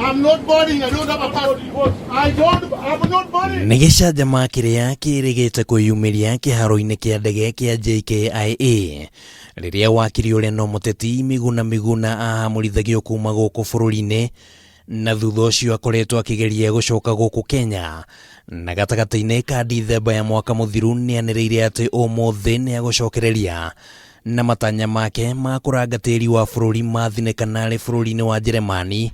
I'm not boarding. I don't have a passport. I don't. I'm not boarding. Nĩ gĩcanjama kĩrĩa kĩrĩgĩte kwĩyumĩria kĩharo-inĩ kĩa ndege kĩa JKIA rĩrĩa wakiri ũrĩa no mũteti Miguna Miguna ahamũrithagio kuma gũkũ bũrũri-inĩ na thutha ũcio akoretwo akĩgeria gũcoka gũkũ Kenya na gatagatĩ-inĩ ka Dithemba ya mwaka mũthiru nĩanĩrĩire atĩ ũmũthĩ nĩagũcokereria na matanya make ma kũranga tĩri wa bũrũri mathinĩkana arĩ bũrũri-inĩ wa Jeremani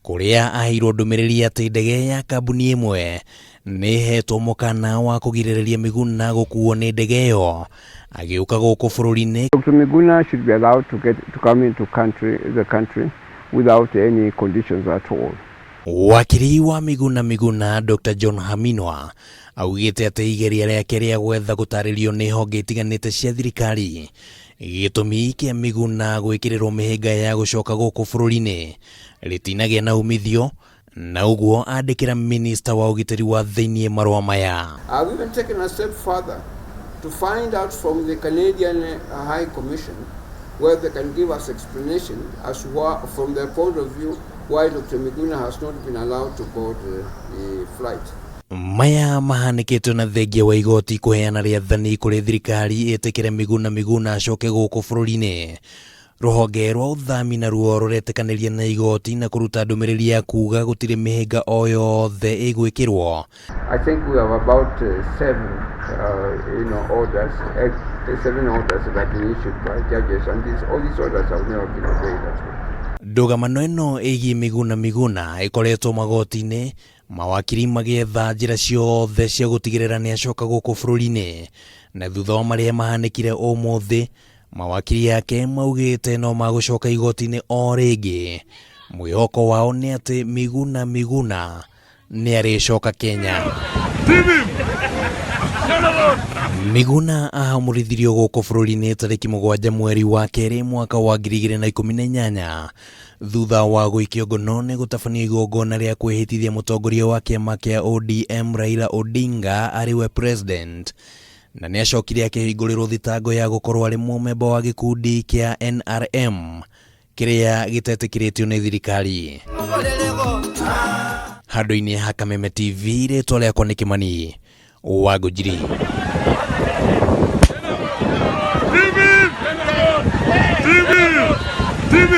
kũrĩa aheirwo ndũmĩrĩri atĩ ndege ya kambuni ĩmwe nĩ ĩhetwo mũkana wa kũgirĩrĩria Miguna gũkuo nĩ ndege ĩyo agĩũka gũkũ bũrũri-inĩ. Dr. Miguna should be allowed to get to come into the country without any conditions at all. Wakiri wa Miguna Miguna Dr. John Haminwa augĩte atĩ igeria rĩake rĩa gwetha gũtarĩrio nĩ honge itiganĩte cia thirikari gĩtũmi kĩa Miguna gwĩkĩrĩrwo mĩhĩnga ya gũcoka gũkũ bũrũri-inĩ rĩtinagĩa na umithio na ũguo andĩkĩra minista wa ũgitĩri wa thĩinĩ marũa maya. I've even taken a step further to find out from the Canadian High Commission where they can give us explanation as to why, from their point of view, why Dr. Miguna has not been allowed to board the flight. Maya mahanĩkĩtwo na thengia wa igoti kũheana rĩathani kũrĩ thirikari ĩtĩkĩre Miguna Miguna acoke gũkũ bũrũri-inĩ. Rũhonge rwa ũthami naruo rũretĩkanĩria na igoti na kũruta ndũmĩrĩri ya kuga gũtirĩ mĩhĩnga o yothe ĩgwĩkĩrwo. I think we have about seven, orders, seven orders that have been issued by judges, and all these orders have never been obeyed at all. Ndũgamano ĩno ĩgiĩ Miguna Miguna ĩkoretwo magoti-inĩ mawakiri magĩetha njĩra ciothe cia gũtigĩrĩra nĩ acoka gũkũ bũrũri-inĩ na thutha wa marĩa mahanĩkire ũmũthĩ mawakiri ake maugĩte no magũcoka igoti-inĩ o rĩngĩ. Mwĩhoko wao nĩ atĩ Miguna Miguna nĩ arĩcoka Kenya. Miguna ahamũrithirio gũkũ bũrũri-inĩ tarĩki 7 mweri wa 2 mwaka wa 2018 thutha wa gũikio ngono nĩ gũtabania igongona rĩa kwĩhĩtithia mũtongoria wa kĩama kĩa ODM Raila Odinga arĩ we president na nĩ acokire akĩhingũrĩrwo thitango ya gũkorwo arĩ mũmemba wa gĩkundi kĩa NRM kĩrĩa gĩtetĩkĩrĩtio nĩ thirikari. Handũ-inĩ ha Kameme TV rĩtwa rĩakwa nĩ Kĩmani wa Ngũnjiri. TV! TV! TV!